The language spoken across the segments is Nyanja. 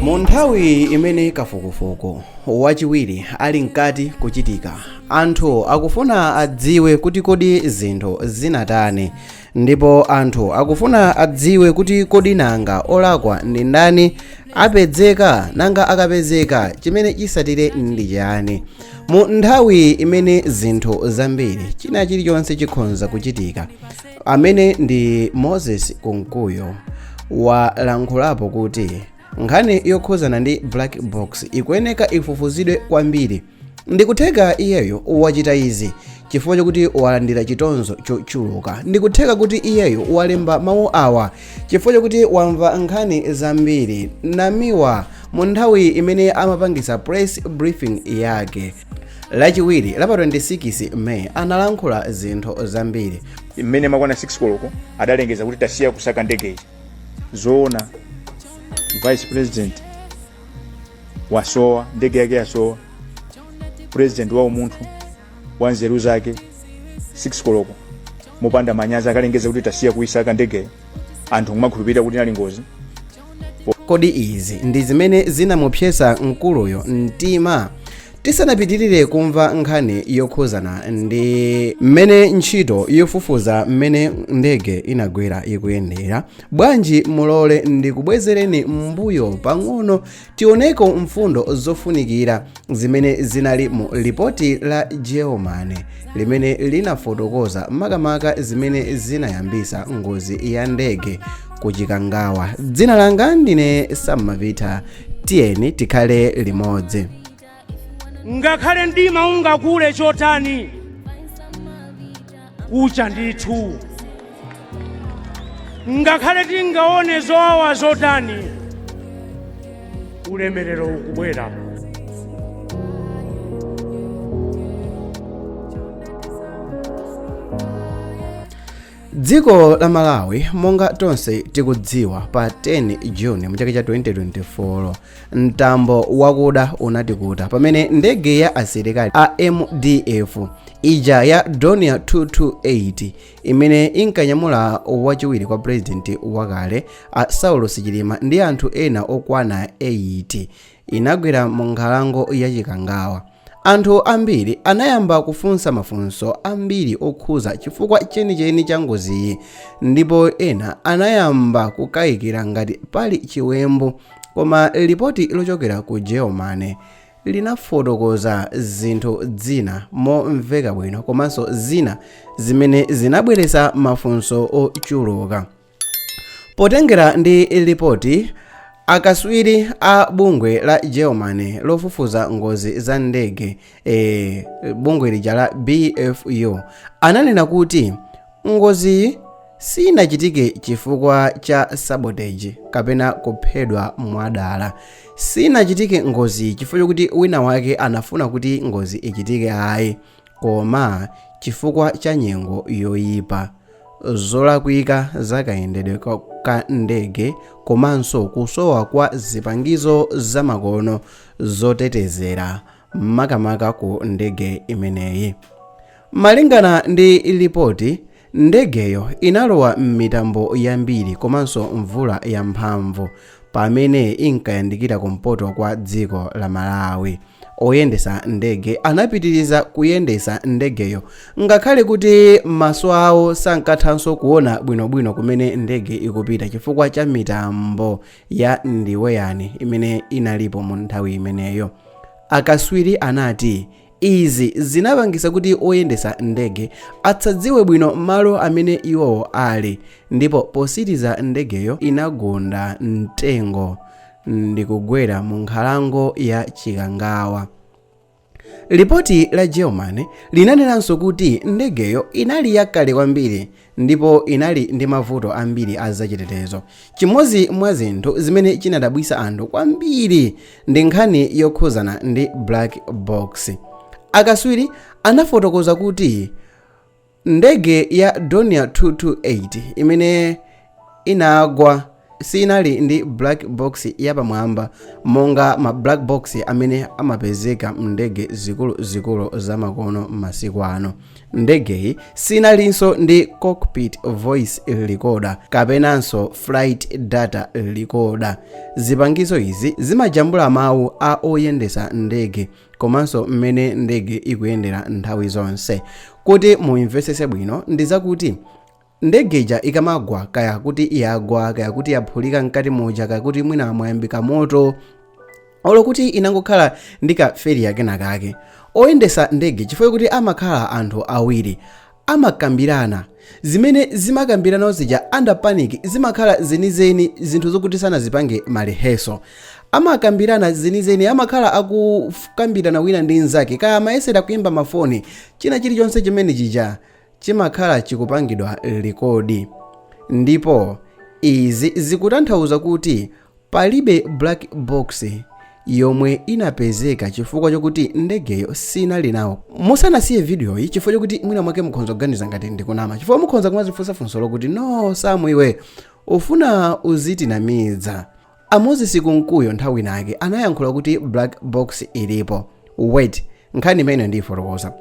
Mu nthawi imene kafukufuku wachiwiri ali mkati kuchitika, anthu akufuna adziwe kuti kodi zinthu zinatani, ndipo anthu akufuna adziwe kuti kodi nanga olakwa ndi ndani, apezeka, nanga akapezeka chimene chisatire ndi chani. Mu nthawi imene zinthu zambiri, china chilichonse chikhonza kuchitika, amene ndi Moses Kunkuyu walankhulapo kuti nkhani yokhuzana ndi black box ikuyeneka ifufuzidwe kwambiri. Ndikutheka iyeyo wachita izi chifukwa chokuti walandira chitonzo chochuluka. Ndikutheka kuti iyeyo walemba mawu awa chifukwa chokuti wamva nkhani zambiri. Namiwa mu nthawi imene amapangisa press briefing yake Lachiwiri la pa 26 May analankhula zinthu zambiri. Mmene imakwana 6 koloko adalengeza kuti tasiya kusaka ndege ija. Zoona, vice president wasowa, ndege yake yasowa, president wa umunthu wa nzeru zake, 6 koloko mopanda manyazi akalengeza kuti tasiya kuisaka ndegeyo, anthu kumakhulupirira kuti inali ngozi. Kodi izi ndi zimene zinamupsetsa mkuluyo mtima? Tisanapitirire kumva nkhani yokhuzana ndi mmene ntchito yofufuza mmene ndege inagwera ikuyendera, bwanji mulole ndikubwezereni m'mbuyo pang'ono tioneko mfundo zofunikira zimene zinali mu lipoti la Germany limene linafotokoza makamaka zimene zinayambisa ngozi ya ndege ku Chikangawa. Dzina langa ndine Sam Mavita, tiyeni tikhale limodzi. Ngakhale mdima ungakule chotani, kucha ndithu. Ngakhale tingaone zowawa zotani, ulemerero ukubwera. Dziko la Malawi, monga tonse tikudziwa, pa 10 June mu chaka cha 2024 mtambo wakuda unatikuta pamene ndege ya asilikali a MDF ija ya Dornier 228 imene inkanyamula wachiwiri kwa president wakale a Saulos Chilima ndi anthu ena okwana 8 inagwera mu nkhalango ya Chikangawa. Anthu ambiri anayamba kufunsa mafunso ambiri okhuza chifukwa chenicheni cha ngoziyi ndipo ena anayamba kukayikira ngati pali chiwembu, koma lipoti lochokera ku Germany linafotokoza zinthu zina momveka bwino komanso zina zimene zinabweretsa mafunso ochuluka. Potengera ndi lipoti, akaswiri a bungwe la Germany lofufuza ngozi za ndege, bungwe lija la BFU, ananena kuti ngoziyi siinachitike chifukwa cha sabotage kapena kuphedwa mwadala. Siinachitike ngoziyi chifukwa chokuti wina wake anafuna kuti ngozi ichitike ayi, koma chifukwa cha nyengo yoyipa, zolakwika za kayendedwe ka ndege komanso kusowa kwa zipangizo zamakono zotetezera makamaka ku ndege imeneyi. Malingana ndi lipoti, ndegeyo inalowa m'mitambo yambiri komanso mvula yamphamvu pamene inkayandikira kumpoto kwa dziko la Malawi. Oyendesa ndege anapitiriza kuyendesa ndegeyo ngakhale kuti maso awo sankathanso kuona bwinobwino kumene ndege ikupita chifukwa cha mitambo ya ndiweyani imene inalipo mu nthawi imeneyo. Akaswiri anati izi zinapangisa kuti oyendesa ndege atsadziwe bwino malo amene iwowo ali ndipo posiriza ndegeyo inagunda mtengo ndikugwera mu nkhalango ya Chikangawa. Lipoti la Germany linanenanso kuti ndegeyo inali yakale kwambiri ndipo inali ndi mavuto ambiri a zachitetezo. Chimodzi mwa zinthu zimene chinadabwitsa anthu kwambiri ndi nkhani yokhuzana ndi black box. Akaswiri anafotokoza kuti ndege ya Dornier 228 imene inagwa Sinali ndi black box yapamwamba monga ma black box amene amapezeka mndege zikuluzikulu zamakono masiku ano. Ndegeyi sinalinso ndi cockpit voice recorder kapenanso flight data recorder. Zipangizo izi zimajambula mawu a oyendesa ndege komanso mmene ndege ikuyendera nthawi zonse. Kuti muimvetsetse bwino, ndi zakuti ndege ija ikamagwa, kaya kuti yagwa, kaya kuti yaphulika mkati muja, kaya kuti mwina mwayambika moto, olo kuti inangokhala ndi ka failure kenakake, oyendesa ndege, chifukwa kuti amakhala anthu awiri, amakambirana. Zimene zimakambirana zija under panic zimakhala zenizeni, zinthu zokuti sanazipange ma rehearsal. Amakambirana zenizeni, amakhala akukambirana wina ndi mnzake, kaya amayesera kuyimba mafoni, china chilichonse chimene chija chimakhala chikupangidwa record. Ndipo izi zikutanthauza kuti palibe black box yomwe inapezeka chifukwa chokuti ndegeyo sinali nawo. Musanasiye videoyi, chifukwa chokuti mwina mwake mukhoza kuganiza ngati ndikunama, chifukwa mukhoza kumazifunsa funso lokuti, "No, Samu, iwe ufuna uzitinamidza." A Moses Kunkuyo nthawi inake anayankhula kuti black box ilipo. Wait, nkhani imene ndiyifotokoza.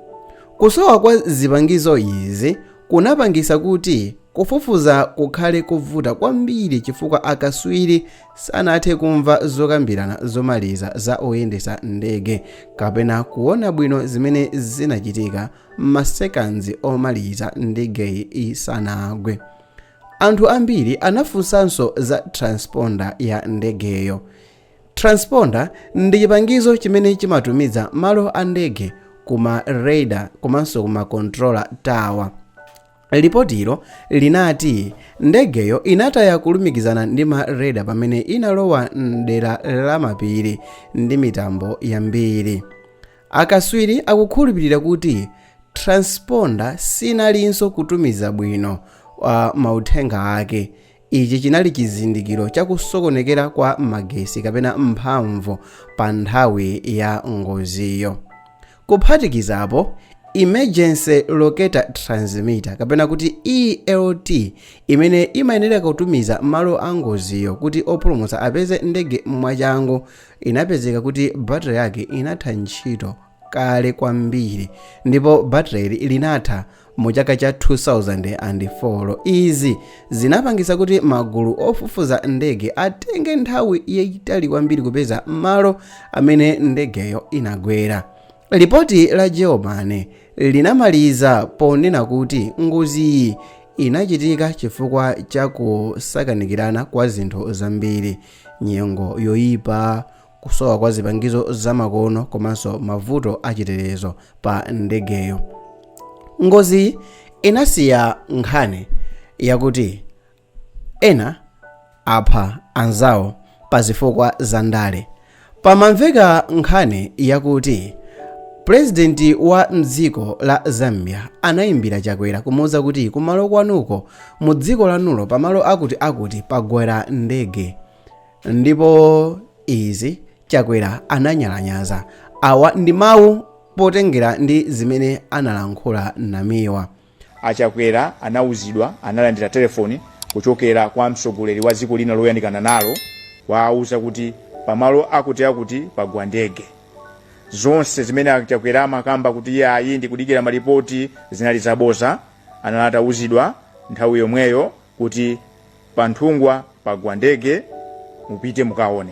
Kusowa kwa zipangizo izi kunapangisa kuti kufufuza kukhale kovuta kwambiri, chifukwa akaswiri sanathe kumva zokambirana zomaliza za oyendesa ndege kapena kuona bwino zimene zinachitika m'ma seconds omaliza ndegeyi isanagwe. Anthu ambiri anafunsanso za transponder ya ndegeyo. Transponder ndi chipangizo chimene chimatumiza malo a ndege kuma radar komanso kuma controller tower. Lipotilo linati ndegeyo inataya kulumikizana ndi ma radar pamene inalowa mdera la mapiri ndi mitambo yambiri. Akaswiri akukhulupirira kuti transponder sinalinso kutumiza bwino mauthenga ake. Ichi chinali chizindikiro chakusokonekera kwa magesi kapena mphamvu pa nthawi ya ngoziyo. Kuphatikizapo, emergency locator transmitter, kapena kuti ELT, imene imayenera kutumiza malo a ngoziyo kuti opulumutsa apeze ndege mwachangu, inapezeka kuti battery yake inatha ntchito kale kwambiri, ndipo battery linatha mu chaka cha 2004. Izi zinapangisa kuti magulu ofufuza ndege atenge nthawi yayitali kwambiri kupeza malo amene ndegeyo inagwera. Lipoti la Germany linamaliza ponena kuti ngoziyi inachitika chifukwa cha kusakanikirana kwa zinthu zambiri: nyengo yoyipa, kusowa kwa zipangizo zamakono komanso mavuto achitetezo pa ndegeyo. Ngozi inasiya nkhani yakuti ena apha anzawo pa zifukwa za ndale. Pamamveka nkhani yakuti purezidenti wa mdziko la Zambia anayimbira Chakwera kumuwuza kuti kumalo kwanuko, mu dziko lanulo, pamalo akuti akuti pagwera ndege, ndipo izi Chakwera ananyalanyaza. Awa ndi mawu potengera ndi zimene analankhula Namiwa. Achakwera anauzidwa, analandira telefoni kuchokera kwa mtsogoleri wa dziko lina loyandikana nalo, wauza kuti pamalo akuti akuti pagwa ndege. Zonse zimene Achakwera amakamba kuti iye ayi, ndikudikira malipoti, zinali zaboza. Anali atauzidwa nthawi yomweyo kuti panthungwa pagwa ndege, mupite mukaone.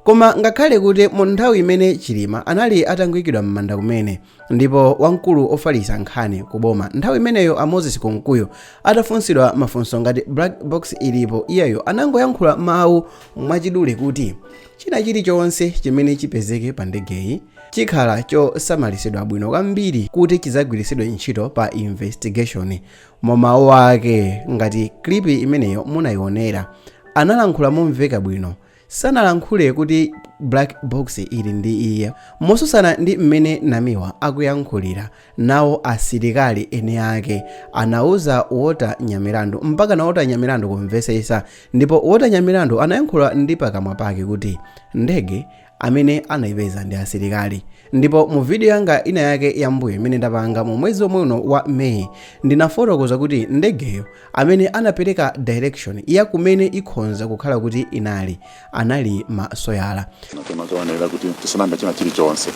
Koma ngakhale kuti mu nthawi imene Chilima anali atangoyikidwa m'manda kumene, ndipo wamkulu ofalitsa nkhani kuboma nthawi imeneyo, a Moses Kunkuyu, atafunsidwa mafunso ngati black box ilipo, iyeyo anangoyankhula mawu mwachidule kuti china chilichonse chimene chipezeke pa ndegeyi chikhala chosamalitsidwa bwino kwambiri kuti chidzagwiritsidwe ntchito pa investigation. Mu mawu ake, ngati clip imeneyo munayionera, analankhula momveka bwino. Sanalankhule kuti black box ili ndi iye, mosusana ndi mmene Namiwa akuyankhulira. Nawo asilikali ene ake anauza Walter Nyamilandu, mpaka na Walter Nyamilandu kumvesesa, ndipo Walter Nyamilandu anayankhula ndi pakamwa pake kuti ndege Amene anayipeza ndi asilikali. Ndipo mu video yanga ina yake yambuyo imene ndapanga mu mwezi omwe uno wa Meyi, ndinafotokoza kuti ndegeyo amene anapereka direction ya kumene ikhonza kukhala kuti inali, anali masoyala. Timaonera kuti tisanambe china chilichonse,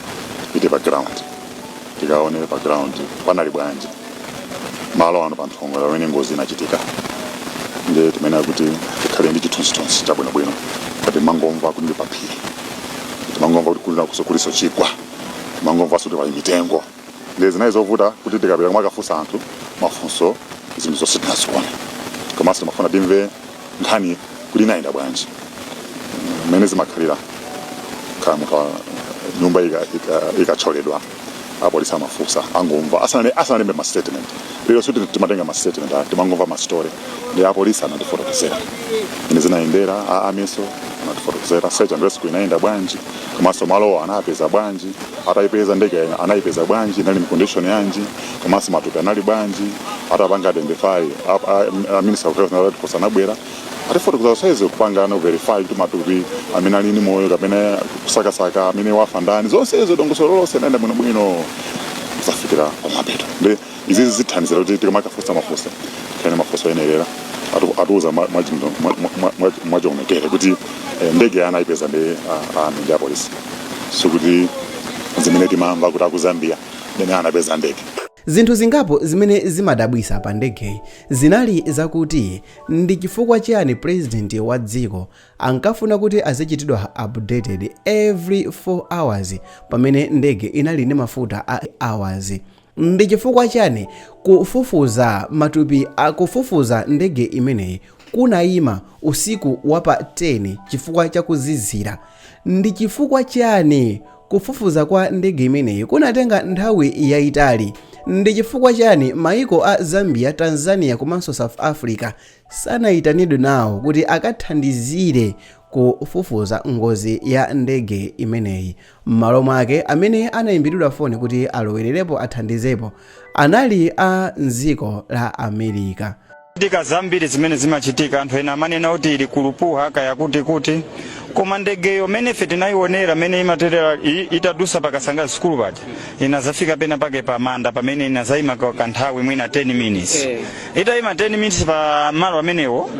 tipite pa ground, tikaonere pa ground panali bwanji malo ano pa Nthungwa pamene ngozi inachitika. Ndiye timayenera kuti tikhale ndi chithunzithunzi chabwinobwino. Kati mangomva kuti ndi paphiri, timangomva kuti kulina kuliso chigwa, timangomvanso kuti pali mitengo. Ndiye zinali zovuta kuti tikapita kumakafunsa anthu mafunso, zinthu zonse tinaziona, komanso timafuna timve nkhani kuti inayenda bwanji, mmene zimakhalira. Khala munthu nyumba ikathyoledwa, apolisi amafunsa, angomva asanalembe ma statement. Lero sikuti timatenga ma statement aya, timangomva ma story. Ndi apolisi anatifotokozera ine zinayendera, a amiso anatifotokozera search and rescue inayenda bwanji, komanso malowo anapeza bwanji, atayipeza ndege anayipeza bwanji, inali mu condition yanji, komanso matupi anali bwanji atapanga identify. A Minister of Health na anabwera atifotokoza zonsezo, kupanga no verify kuti matupi amene ali ndi moyo kapena kusakasaka amene wafa ndani. Zonsezo, dongosolo lonse inaenda bwinobwino kusafikira pamapeto. Ndi izizi zithandizira kuti tikamakafunsa mafunso, tikhale mafunso oyenerera. Atiuza mwachionekere kuti ndege anayipeza ndi ndi apolisi, sikuti zimene timamva kuti aku Zambia ndene anapeza ndege. Zinthu zingapo zimene zimadabwisa pa ndegeyi zinali zakuti ndi chifukwa chiyani president wa dziko ankafuna kuti azichitidwa updated every 4 hours pamene ndege inali ndi mafuta a hours? Ndi chifukwa chani kufufuza matupi akufufuza ndege imeneyi kunayima usiku wa pa 10 chifukwa chakuzizira? Ndi chifukwa chani kufufuza kwa ndege imeneyi kunatenga nthawi yayitali? Ndi chifukwa chani maiko a Zambia, Tanzania komanso South Africa sanayitanidwe nawo kuti akathandizire kufufuza ngozi ya ndege imeneyi? M'malo mwake, amene anayimbiridwa foni kuti alowererepo, athandizepo, anali a mdziko la America. Chitika zambiri zimene zimachitika, anthu ena amanena kuti ili kulupuha kaya kuti, koma ndegeyo mene ife tinayionera mene imaterera itadusa pakasanga sukulu paja, inazafika pena pake pa manda pamene inazayima kanthawi mwina 10 minutes. Itayima 10 minutes pa malo amenewo,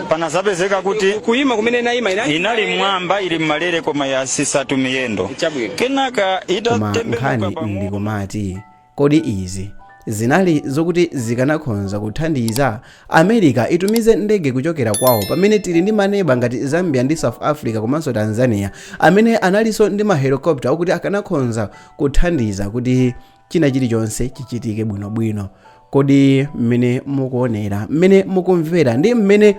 panazapezeka kuti Kuyima kumene inayima inali mwamba, ili mmalere, koma yasisatu miyendo. Kenaka Koma itatembenuka nkhani pang'ono ndikumati, kodi izi zinali zokuti zikanakhoza kuthandiza America itumize ndege kuchokera kwawo, pamene tili ndi maneba ngati Zambia ndi South Africa komanso Tanzania amene analinso ndi ma helicopter okuti akanakhoza kuthandiza kuti china chilichonse chichitike bwinobwino? Kodi mmene mukuonera, mmene mukumvera ndi mmene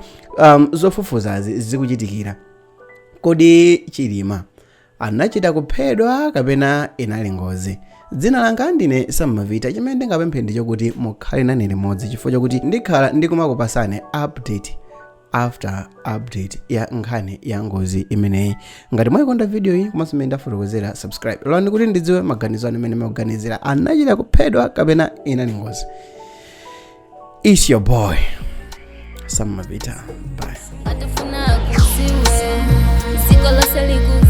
zofufuzazi zikuchitikira, kodi Chilima anachita kuphedwa kapena inali ngozi? Dzina langa ndine Sammavita. Chimene ndingapemphe ndi chokuti mukhale nane limodzi, chifukwa chokuti ndikhala ndikumakupasani update after update ya nkhani ya ngozi imeneyi. Ngati mwayikonda video iyi komanso mmene ndafotokozera, subscribe. Lolani kuti ndidziwe maganizo anu, amene mukuganizira: anachita kuphedwa kapena inali ngozi? It's your boy Sammavita, bye. Atufuna kuziwe, dziko lonse liku